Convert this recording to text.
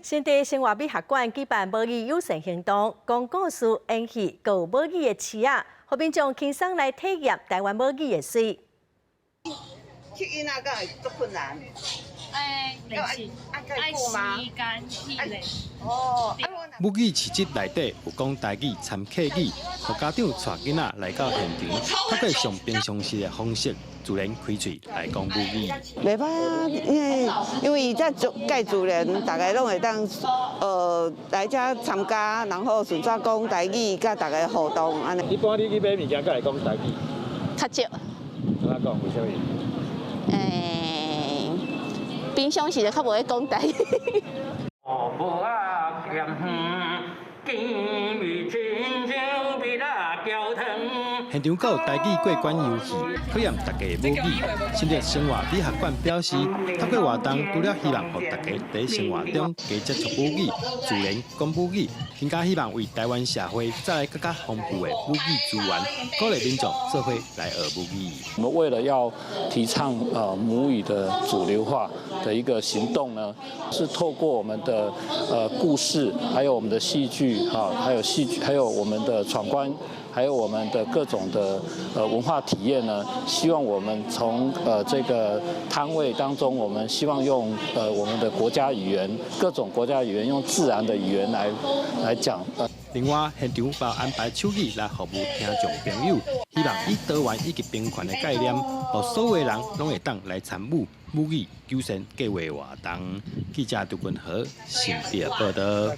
新竹生活美學館舉辦母語友善行動，講故事、演戲，閣有母語的詞仔，予民眾輕鬆來體驗台灣母語的媠。吸音啊，敢會足困難？欸，練習，愛時間去練。哦。母語市集內底有講台語、摻客語，予家長帶囡仔來到現場，透過上平常時的方式，自然開喙來講母語。袂歹啊，因為這足蓋自然，大家攏會當來遮參加，然後順紲講台語，佮大家互動按呢。一般你去買物件，敢會講台語？較少。按怎講？為啥物？欸，平常時就較無咧講台語。無啊鹹見面親像蜜仔焦糖。現場閣有台語過關遊戲，考驗大家的母語。新竹生活美學館表示，透過活動，除了希望予大家佇生活中加接觸母語，自然講母語，更加希望為台灣社會帶來更加豐富的母語資源，鼓勵民眾做伙來學母語。我們為了要提倡母語的主流化的一個行動呢，是透過我們的故事，還有我們的戲劇，哈，還有戲劇，還有我們的闖關，還有我們的各種的文化體驗呢，希望我們從這個攤位當中，我們希望用我們的國家語言，各種國家語言，用自然的語言來講。另外，現場嘛安排手語來服務聽障朋友，希望以多元以及平權的概念，予所有人攏會當來參與母語友善計畫活動。記者杜君和新竹報導。